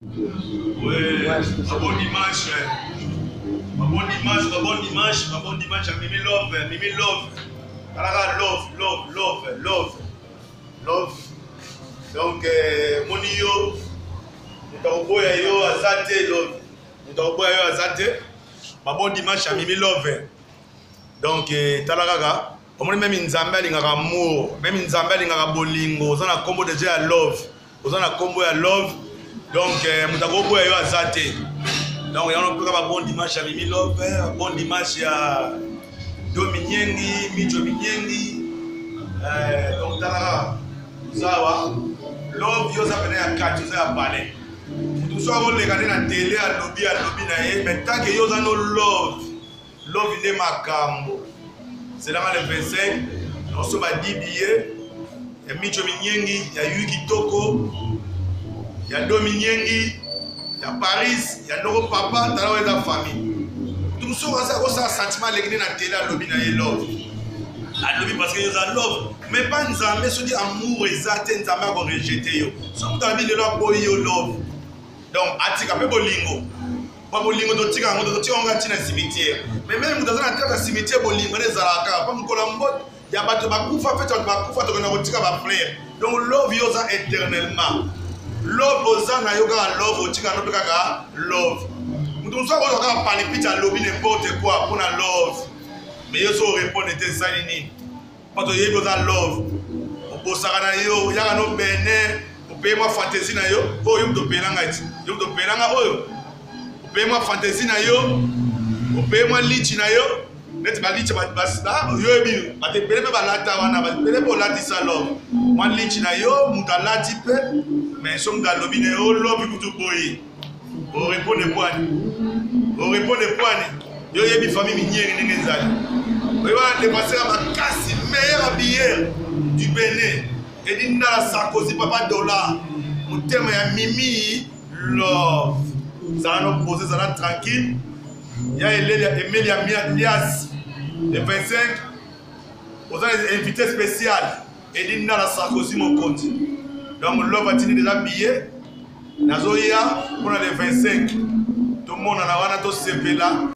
Ouais, un bon dimanche. Un bon dimanche, un bon dimanche, un bon dimanche à Mimi Love, Mimi Love. Talaka love, love, love, love. Love. Donc, euh, moni yo, moto akoboya yo aza te love. Moto akoboya yo aza te. Ba bon dimanche à Mimi Love. Donc, euh, tala kaka, omoni meme Nzambe alingaka amour, meme Nzambe alingaka bolingo, oza na kombo deja ya love. Oza na kombo ya love donc eh, moto akoboya yo aza te. Donc yango mpe kaka bon dimanche ya Mimi Love, eh, bon dimanche ya Do Minyengi, Mijo Minyengi. Eh, donc tala kaka oza awa love yo oza pene ya kati, oza ya palais. Moto mosusu akoleka nde na tele alobi alobi na ye, mais tant que yo oza no love, love nde makambo. Zelanga le 25 nakosoba 10 billets ya Micho Minyengi, ya Yui Kitoko, ya Do Minyengi, ya Paris, ya Ndoko Papa. Tala oyo eza famille. Moto mosusu aza akosala sentiment aleki nde na tele alobi na ye love, alobi parce que yo oza love, mais pas Nzambe. Soki amour eza te, Nzambe akorejete yo. Soki moto alobi lelo aboyi yo love, donc atika mpe bolingo. Ba bolingo totika yango, totika yango ntina cimetière. Mais meme moto aza na kati ya cimetière, bolingo nde ezalaka kaka. Pa mokolo ya mbote ya bato bakufa, fete bato bakufa, tokenda kotika ba fleur. Donc love yo oza éternellement love, oza na yo kaka love, otika no mpe kaka love. Moto mosusu akozwa kaka palipiti alobi n'importe quoi mpona love, mais yo so orépondre te, esali nini? Mpo toyebi oza love, obosaka na yo, oyaka no bene, opeye mwa fantaisie na yo oyo yo moto opeyela ngai ti yo moto opeyela ngai oyo, opeye mwa fantaisie na yo, opeye mwa lichi na yo neti balichi yoyebi bato ebele mpe balata wana, bato ebele mpe olatisa love mwa lichi na yo, moto alati mpe. Mais so moto alobi na yo love kutu boye, orepondre pwani, orepondre pwani. Yo oyebi famille Minyeri ndenge ezali, oyeba na dépenser ya makasi, meilleur habilleur du Benin, Edi Ndala Sarkozy, papa dollar, motema ya Mimi Love. Zala no pose, zala tranquille. Ya Elelia Emelia Lias le 25 oza invité spécial, Edi Ndala Sarkozy mokonzi. Donc love atindi déjà billet, nazoya mpona le 25, tomonana wana, tosepela.